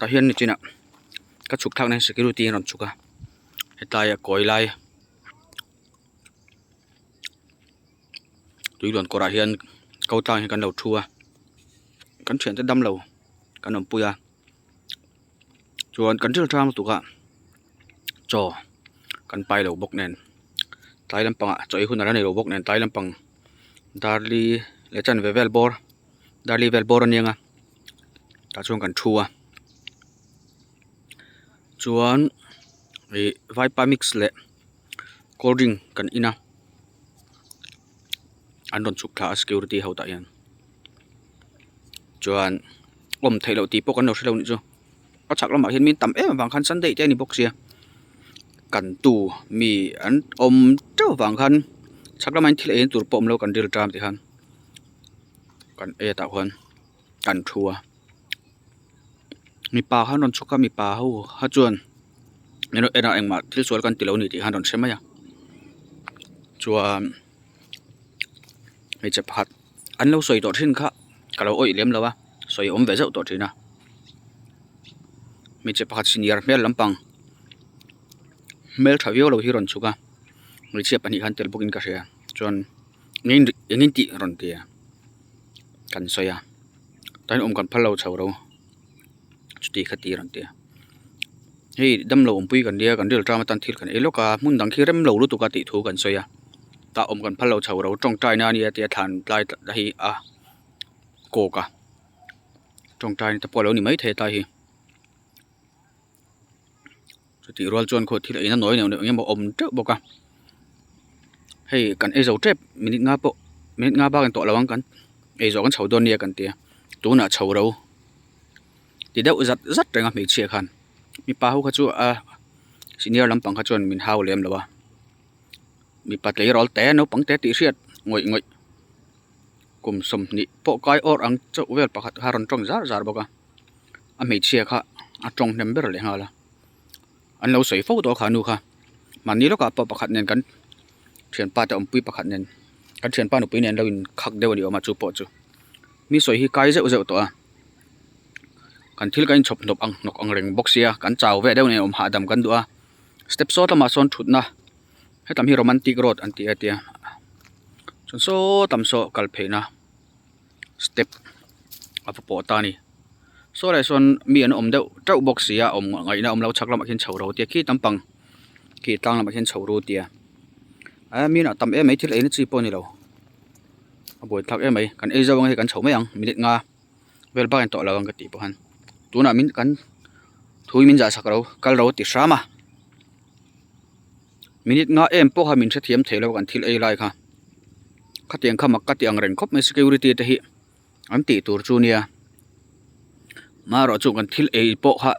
Tah hian nichinah ka chhuk thlakna hi security an rawn chhuk a hetlai a kawi lai tui luan kawrah hian ko tlang hi kan lo thu a kan thiante dam lo kan awmpui a chuan kan thil tang lutuk a chaw kan pai lo bawk nen tlai lampangah chaw ei hun a la nei lo bawk nen tlai lampang darli leh chanve vel bawr darli vel bawr a nia nga tah chuan kan thu a chuan ih vaipa mix leh cold drink kan in a an rawn chhuk thla a security ho tah hian chuan awm theih loh tih pawh kan lo hre lo nih chu a chhak lamah hian min tam em avang khan sunday te a ni bawk sia kan tu mi an awm teuh avang khan chhak lamah hian thil ei na tur pawh awm lo kan ril tan tikhan kan ei tah khuan kan thu a mipa khan rawn chhuk a mipa ho kha chuan min rawn en a engmah thil sual kan ti lo a ni tih kha an rawn hre mai a chuan hmeichhe pakhat an lo sawi tawh thin kha ka lo awih lem lo a sawi awm ve zeuh tawh thin a hmeichhe pakhat senior hmel lampang hmeltha viau lo hi a rawn chhuk a hmeichhia pahnih khan tel bawkin ka hria chuan eng in tih rawn ti a kan sawi a tain awm kan phal lo chho ro chuti kha ti rawn ti a hei damlo awmpui kan nia kan ril ṭam atan thil kan ei lawk a hmun dang khi rem lo lutuk a tih thu kan sawi a tah awm kan phal lo chho ro tawngtai na ania tia thlan tlai hi a kawk a tawngtai te pawh a lo ni maithei tlai hi. Chutih rual chuan khaw thil eina nawi neuh neuh eng emaw a awm teuh bawk a hei kan ei zo tep minute nga pawh minute nga bak in tawh lo ang kan ei zawh kan chho dawn nia kan ti a tunah chho ro ti deuh zat zat reng a hmeichhia khan mipa ho kha chu a senior lampang kha chuan min hau lem lo a mipa tleirawl te naupang te tih hriat ngawih ngawih kum sawmhnih pawh kai awr ang chauh vel pakhat kha a rawn tawng zar zar bawk a. A hmeichhia kha a tawng hnem ber leh nghal a an lo sawi fo tawh a kha nu kha mahni lawkah pawh pakhat nen kan thianpa te awmpui pakhat nen kan thianpa nupui nen lo in khak deuh a ni awm a chu pawh chu mi sawi hi kai zeuh zeuh tawh a kan thil kan inchhawp hnawp ang hnawk ang reng bawk sia kan chau ve deuh nen awm hahdam kan duh a step saw lamah sawn thutna hetam hi romantic road an ti a tia chuan saw tam saw kal pheihna. Step a va pawh ta a ni saw lai sawn mi an awm deuh teuh bawk si a awm ngaihna a awm lo chhak lamah khian chho ro tia khi lampang khi tlang lamah khian chho ru tia a mi a tam em mai thil ei na chi pawh a ni lo a buai thlak em mai kan ei zo ang hei kan chho mai ang minute nga vel bak a in tawh lo ang ka tih pawh hian tunah min kan thui min zah sak ro kal ro ti hram a minute nga em pawh kha min hrethiam thei lo kan thil ei lai kha khatiang kha mak ka ti ang reng khawp mai security te hi an tih tur chu nia marawh chu kan thil ei pawh kha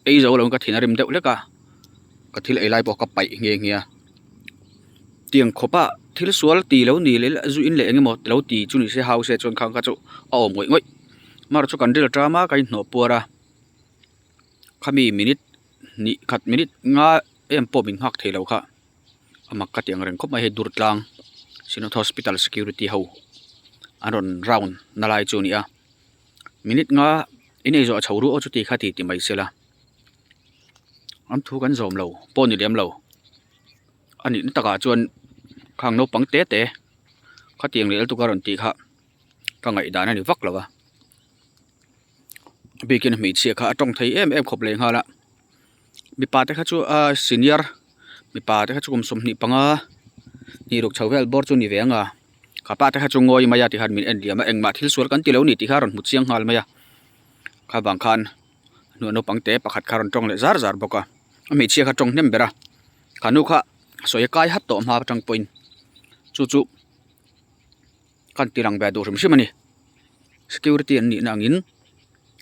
ei zo lo in ka thin a rim deuh hlek a ka thil ei lai pawh ka paih nghe nghe a tiang khawp a thil sual ti lo ni leh zu in leh eng emaw lo ti chu ni se hau se chuan khang kha chu a awm ngawih ngawih marawh chu kan ril ṭam a ka inhnawh puar a khami minute hnih khat minute nga em pawh min nghak thei lo kha a mak ka ti ang reng khawp mai hei dur tlang synod hospital security ho an rawn round na lai chu a ni a minute nga in ei zawh a chho ruah chu ti kha ti ti mai sela an thu kan zawm lo pawh ni lem lo a nih na takah chuan khang naupang te te khatiang leh lutuk a rawn tih kha ka ngaihdan a ni vak lo a. A bikin hmeichhia kha a tawng thei em em khawp leh nghal a mipa te kha chu a senior mipa te kha chu kum 25 hnih ruk chho vel bawr chu ni ve ang a kha pa te kha chu ngawi mai a tikhan min en liam a engmah thil sual kan ti lo ni tih kha a rawn hmu chiang nghal mai a kha vang khan hnuai naupang te pakhat kha a rawn tawng leh zar zar bawk a a hmeichhia kha a tawng hnem ber a kha nu kha sawi a kai hat tawh hma atang pawhin chu chu. Kan ti lang ve duh hrim hrim a ni security an nihna angin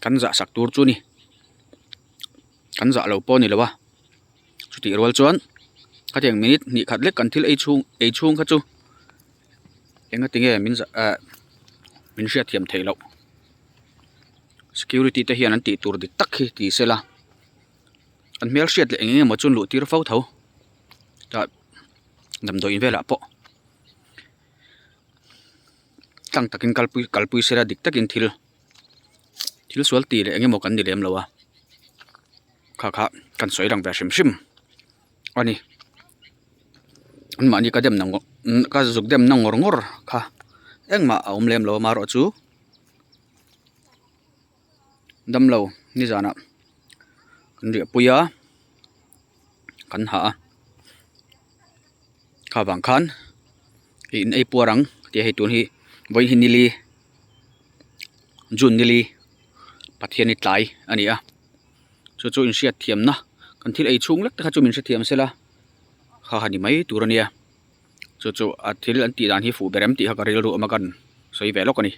kan zah sak tur chu a ni kan zah lo pawh a ni lo a chutih rual chuan khatiang minute hnih khat lek kan thil ei chhung ei chhung kha chu enga tinge min zah ah min hriatthiam theih loh security te hian an tih tur dik tak hi ti sela an hmelhriat leh eng eng emaw chu an luh tir fo tho tah damdawi in velah pawh. Tlang takin kalpui kalpui sela dik takin thil thil sual tih leh eng emaw kan ni lem lo a. Kha kha kan sawi lang ve hrim hrim a ni. Anmahni ka dem na ka zuk dem na ngawr ngawr kha engmah a awm lem lo amaherawhchu damlo nizanah kan riah pui a kan hah a kha vang khan ih in ei puar ang tih hei tun hi vawiin hi nili June nili Pathian hi tlai a ni a chu chu inhriat thiamna kan thil ei chhung lek te kha chu min hrethiam sela kha kha ni mai tur a nia chu chu a thil an tih dan hi fuh ber em tih kha ka rilru awm a kan sawi ve lawk a ni.